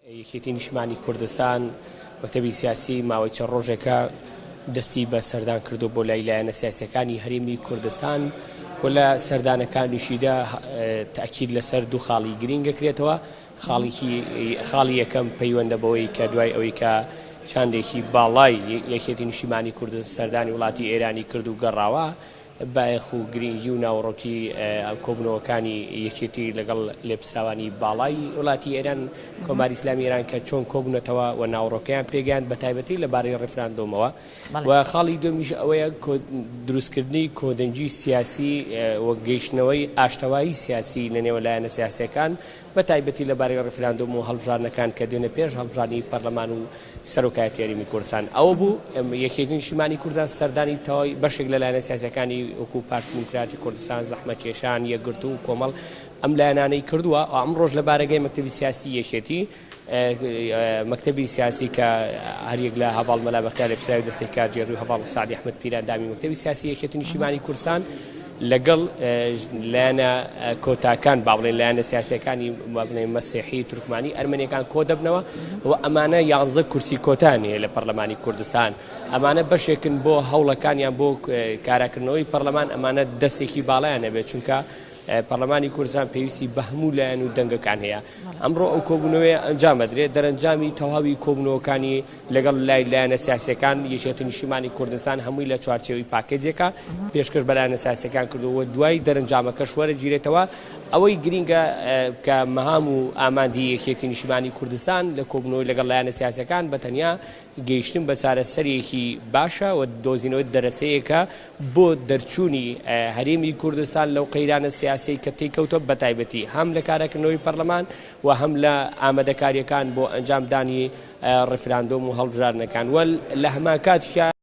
یەکێتی نیشتمانی کوردستان، مەکتەبی سیاسی ماوەی چەند ڕۆژێکە دەستی بە سەردان کردووە بۆ لای لایەنە سیاسیەکانی هەرێمی کوردستان و لە سەردانەکانیشیدا تەئکید لەسەر دوو خاڵی گرینگ ئەکرێتەوە، خاڵێکی خاڵی یەکەم پەیوەندە بەوەی کە دوای ئەوەی کە شاندێکی باڵای یەکێتی نیشتیمانی کوردستان سەردانی وڵاتی ئێرانی کرد و گەڕاوە بایەخ و گرینگی و ناوەڕۆکی کۆبوونەوەکانی یەکێتی لەگەڵ لێپرسراوانی باڵای وڵاتی ئێران، کۆماری ئیسلامی ئێران کە چۆن کۆبوونەتەوە و ناوەڕۆکەیان پێگەیاند بەتایبەتی لە بارەی ڕیفراندۆمەوە و خاڵی دووەمیش ئەوەیە دروستکردنی کۆدەنگی سیاسی و گەیشتنەوەی ئاشتەوایی سیاسی لە نێوان لایەنە سیاسییەکان بە تایبەتی لە بارەی ڕیفراندۆم و هەڵبژاردنەکان کە دێنە پێش هەڵبژاردنی پەرلەمان و سەرۆکایەتی هەرێمی کوردستان. ئەوە بوو یەکێتی نیشتیمانی کوردستان سەردانی تەواوی بەشێک لە لایەنە سیاسیەکانی وەکو پارتی دیموکراتی کوردستان، زەحمەتکێشان، یەکگرتوو و کۆمەڵ ئەم لایەنانەی کردووە و ئەمڕۆش لە بارەگای مەکتەبی سیاسی یەکێتی مەکتەبی سیاسی کە هەریەک لە هەڤاڵ مەلا بەختیار لێپرسراوی دەستەی کارگێڕی و هەڤاڵ سەعدی ئەحمەد پیر ئەندامی مەکتەبی سیاسی یەکێتی نیشتیمانی کوردستان لەگەڵ لایەنە کۆتاکان با بڵێن لایەنە سیاسیەکانی با بڵێن مەسیحی تورکمانی ئەرمەنیەکان کۆ دەبنەوە و ئەمانە یانزە کورسی کۆتایان هەیە لە پەرلەمانی کوردستان ئەمانە بەشێکن بۆ هەوڵەکانیان بۆ کاراکردنەوەی پەرلەمان ئەمانە دەستێکی باڵایان هەبێت چونکە پەرلەمانی کوردستان پێویستی بە هەموو لایەن و دەنگەکان هەیە. ئەمڕۆ ئەو کۆبوونەوەیە ئەنجام ئەدرێت، دەرەنجامی تەواوی کۆبوونەوەکانی لەگەڵ لای لایەنە سیاسییەکان، یەکێتی نیشتیمانی کوردستان هەمووی لە چوارچێوەی پاکێجێکە پێشکەش بە لایەنە سیاسییەکان کردووە و دوای دەرەنجامەکەش وەرەگیرێتەوە. ئەوەی گرینگە کە مەهام و ئامانجی یەکێتی نیشتیمانی کوردستان لە کۆبوونەوەی لەگەڵ لایەنە سیاسییەکان بە تەنیا گەیشتن بە چارەسەرێکی باشە و دۆزینەوەی دەرەچەیەکە بۆ دەرچوونی هەرێمی کوردستان لەو قەیرانە سیاسیەی کە تێیکەوتوە بەتایبەتی هەم لە کاراکردنەوەی پەرلەمان و هەم لە ئامادەکاریەکان بۆ ئەنجامدانی ڕیفراندۆم و هەڵبژاردنەکان و لە هەمانکاتیشا.